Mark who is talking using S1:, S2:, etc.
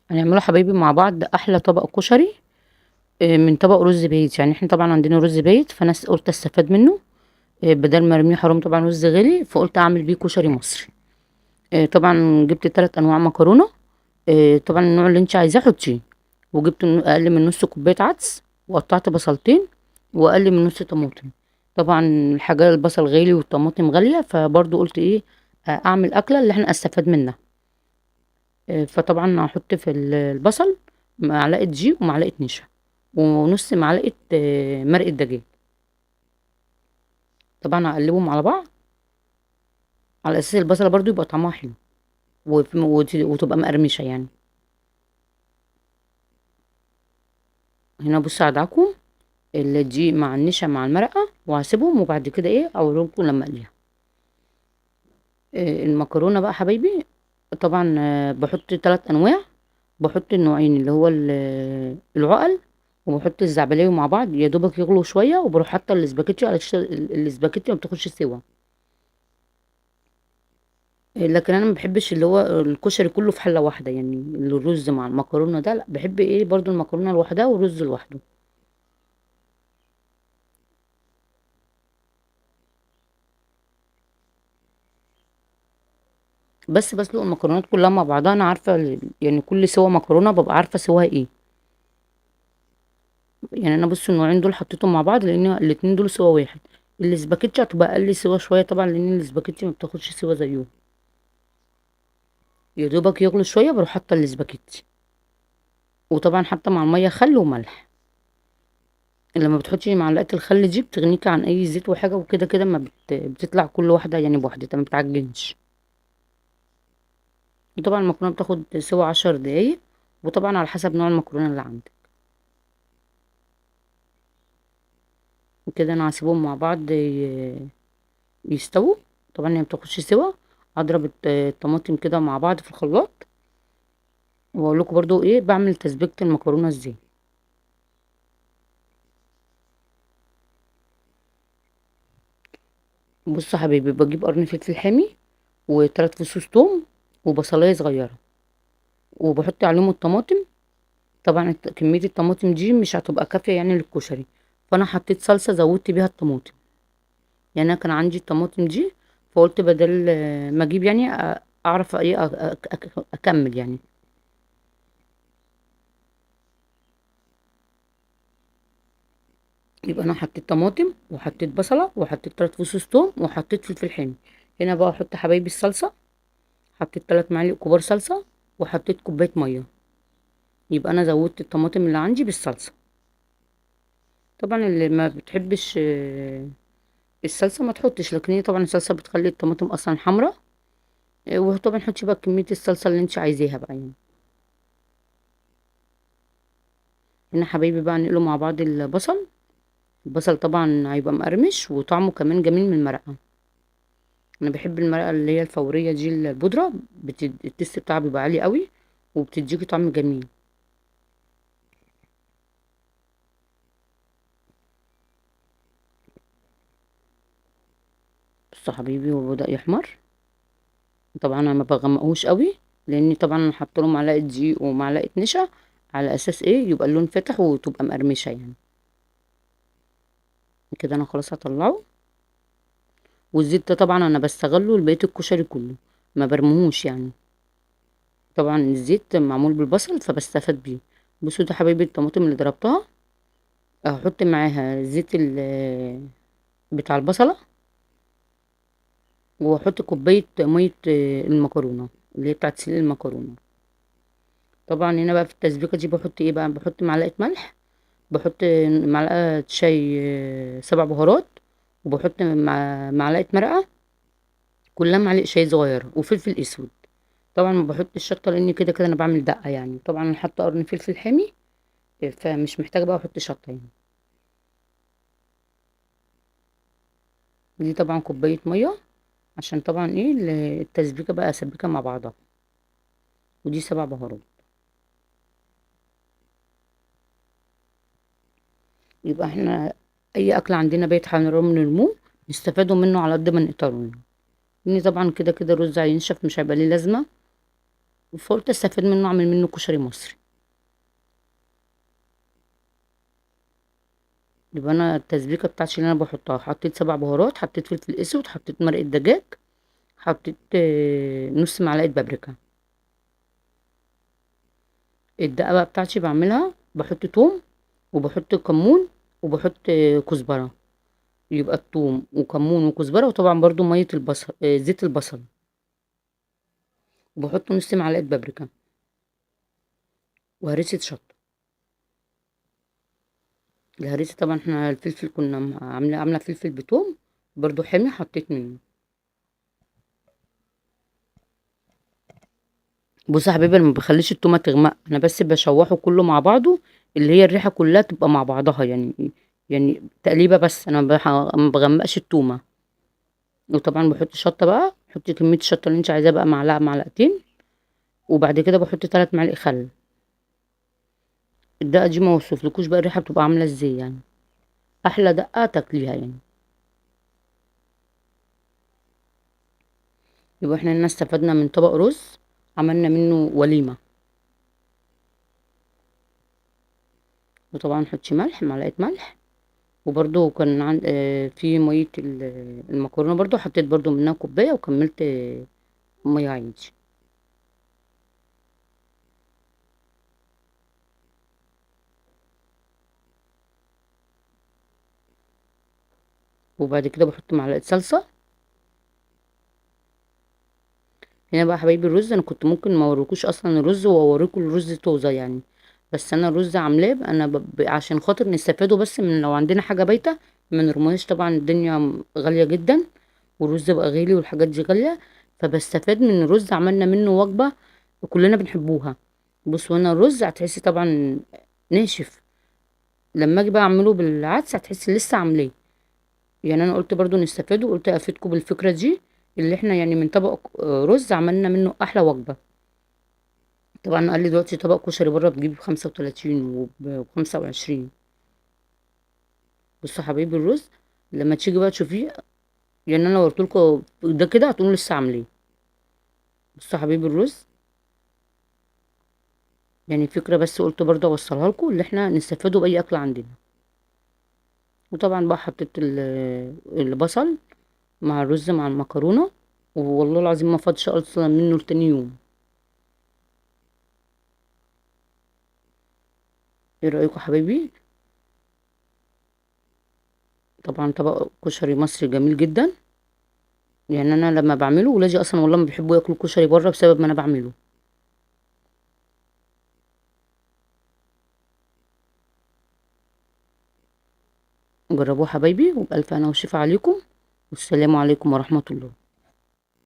S1: هنعمله حبايبي مع بعض احلى طبق كشري من طبق رز بايت. يعني احنا طبعا عندنا رز بايت، فانا قلت استفاد منه، بدل ما ارميه حرام، طبعا رز غالي، فقلت اعمل بيه كشري مصري. طبعا جبت 3 انواع مكرونه، طبعا النوع اللي انت عايزاه حطيه، وجبت اقل من نص كوباية عدس، وقطعت بصلتين، واقل من نص طماطم. طبعا الحاجة البصل غالي والطماطم غالية، فبرضو قلت اعمل اكله اللي احنا استفاد منها. فطبعا هحط في البصل معلقه دقيق ومعلقة نشا ونص معلقه مرقه دجاج. طبعا هقلبهم على بعض على اساس البصله برضو يبقى طعمها حلو وتبقى مقرمشه. يعني هنا بصوا هدعكم الدقيق مع النشا مع المرقه وهسيبهم، وبعد كده اوريكم لما اقليها. المكرونه بقى حبايبي، طبعا، بحط 3 انواع، بحط النوعين اللي هو العقل، وبحط الزعبلاوي مع بعض يا دوبك يغلوا شوية، وبروح حاطه الاسباجيتي على الاسباجيتي ما بتاخدش سوا. لكن انا ما بحبش اللي هو الكشري كله في حله واحدة، يعني الرز مع المكرونه ده لا، بحب برضو المكرونه لوحدها والرز لوحده. بس بسلق المكرونات كلها مع بعضها، انا عارفه كل سوا مكرونه ببقى عارفه سواها ايه. يعني انا بصوا النوعين دول حطيتهم مع بعض لان الاتنين دول سوا واحد. الاسباجيتي هتبقى اقل سوا شوية طبعا لان الاسباجيتي ما بتاخدش سوا زيهم، يا دوبك يغلو شوية بروح حاطه الاسباجيتي، وطبعا حاطه مع المية خل وملح. لما بتحطي معلقه الخل دي بتغنيكي عن اي زيت وحاجه، وكده كده ما بتطلع كل واحدة بوحدتها، ما بتعجنش. وطبعا المكرونه بتاخد سوا 10 دقايق، وطبعا على حسب نوع المكرونه اللي عندك. وكده انا هسيبهم مع بعض يستووا. طبعا هي ما بتاخدش سوا، هضرب الطماطم كده مع بعض في الخلاط، واقول لكم برضو بعمل تسبيكه المكرونه ازاي. بصوا حبايبي، بجيب قرن فلفل حامي وتلات فصوص توم وبصلايه صغيرة، وبحط عليهم الطماطم. طبعا كمية الطماطم دي مش هتبقى كافيه للكشري، فانا حطيت صلصه زودت بيها الطماطم. انا كان عندي الطماطم دي، فقلت بدل ما اجيب اعرف اكمل. يبقى انا حطيت طماطم وحطيت بصله وحطيت 3 فصوص توم وحطيت فلفل حامي. هنا بقى احط حبايبي الصلصه، حطيت 3 معالق كبار صلصه وحطيت كوباية مية. يبقى انا زودت الطماطم اللي عندي بالصلصه. طبعا اللي ما بتحبش الصلصه ما تحطش، لكن هي طبعا الصلصه بتخلي الطماطم اصلا حمراء. وطبعا حطي بقى كمية الصلصه اللي انت عايزاها بقى. هنا حبايبي بقى نقلوا مع بعض البصل. البصل طبعا هيبقى مقرمش وطعمه كمان جميل من المرقه. انا بحب المرقه اللي هي الفورية دي البودره، التست بتاعها بيبقى عالي قوي وبتديكي طعم جميل. بصوا حبيبي هو بدأ يحمر. طبعا انا ما بغمقهوش قوي لان طبعا انا حاطه له معلقه دقيق ومعلقة نشا على اساس يبقى اللون فاتح وتبقى مقرمشه. كده انا خلاص هطلعه. والزيت ده طبعا انا بستغله لبقية الكشري كله، ما برميهوش. طبعا الزيت معمول بالبصل فبستفاد بيه. بصوا ده حبايبي الطماطم اللي ضربتها، هحط معاها زيت بتاع البصله، واحط كوباية مية المكرونه اللي هي بتاعت سلق المكرونه. طبعا هنا بقى في التسبيكه دي بحط ايه بقى، بحط معلقه ملح، بحط معلقه شاي 7 بهارات، وبحط معلقه مرقه، كلها معلقه شاي صغيرة، وفلفل اسود. طبعا ما بحطش شطه لان كده كده انا بعمل دقه. طبعا انا حاطه قرن فلفل حامي فمش محتاجه بقى احط شطه. دي طبعا كوباية مية عشان طبعا التسبيكه بقى اسبكها مع بعضها. ودي 7 بهارات. يبقى احنا اي اكل عندنا بيت هنرمي نرموه نستفادوا منه على قد ما نقدروا. لان طبعا كده كده الرز هينشف مش هيبقى ليه لازمه. فقلت استفاد منه اعمل منه كشري مصري. يبقى انا التسبيكه بتاعتي اللي انا بحطها، حطيت 7 بهارات، حطيت فلفل اسود، حطيت مرقه دجاج، حطيت نص معلقه بابريكا. الدقة بقى بتاعتي بعملها، بحط توم وبحط كمون وبحط كزبره، يبقى التوم وكمون وكزبره، وطبعا برضو مية البصل، زيت البصل، وبحط نص معلقه بابريكا وهرسه شطه. الهريسه طبعا احنا الفلفل كنا عامله فلفل بتوم برضو حامي، حطيت منه. بصوا يا حبايبي انا ما بخليش التومه تغمق، انا بس بشوحه كله مع بعضه، اللي هي الريحة كلها تبقى مع بعضها، يعني تقليبه بس، انا ما بغمقش التومه. وطبعا بحط شطه بقى، حطي كمية الشطه اللي انت عايزاها بقى، معلقه معلقتين، وبعد كده بحط 3 معالق خل. الدقة دي ما اوصفلكوش بقى الريحة بتبقى عامله ازاي، يعني احلى دقه تاكليها يعني. يبقى احنا هنا استفدنا من طبق رز، عملنا منه وليمة. وطبعا حطي ملح، معلقه ملح، وبرده كان عند في مية المكرونه برده حطيت برده منها كوباية، وكملت مية عادي. وبعد كده بحط معلقه صلصه. هنا بقى حبايبي الرز، انا كنت ممكن ما اوريكوش اصلا الرز واوريكم الرز طازة يعني، بس انا الرز عاملاه انا عشان خاطر نستفاده بس، من لو عندنا حاجة بايته ما نرميهاش، طبعا الدنيا غالية جدا والرز بقى غالي والحاجات دي غالية، فبستفاد من الرز، عملنا منه وجبة وكلنا بنحبوها. بصوا هنا الرز هتحسي طبعا ناشف، لما اجي بقى اعمله بالعدس هتحسي لسه عاملاه يعني. انا قلت برضو نستفاد، وقلت افيدكم بالفكرة دي، اللي احنا يعني من طبق رز عملنا منه احلى وجبة. طبعا قال لي دلوقتي طبق كشري بره بتجيب 35 وب25. بصوا حبايبي الرز لما تيجي بقى تشوفيه، يعني انا لو قلت لكم ده كده هتقولوا لسه عاملاه. بصوا حبايبي الرز يعني فكرة بس قلت برضه اوصلها لكم، اللي احنا نستفادوا باي اكل عندنا. وطبعا بقى حطيت البصل مع الرز مع المكرونه، والله العظيم ما فاضش اصلا منه لتاني يوم. ايه رايكم حبايبي؟ طبعا طبق كشري مصري جميل جدا، يعني انا لما بعمله ولادي اصلا والله ما بيحبوا ياكلوا كشري بره بسبب ما انا بعمله. جربوه حبايبي، وبألف هنا وشفا عليكم، والسلام عليكم ورحمة الله.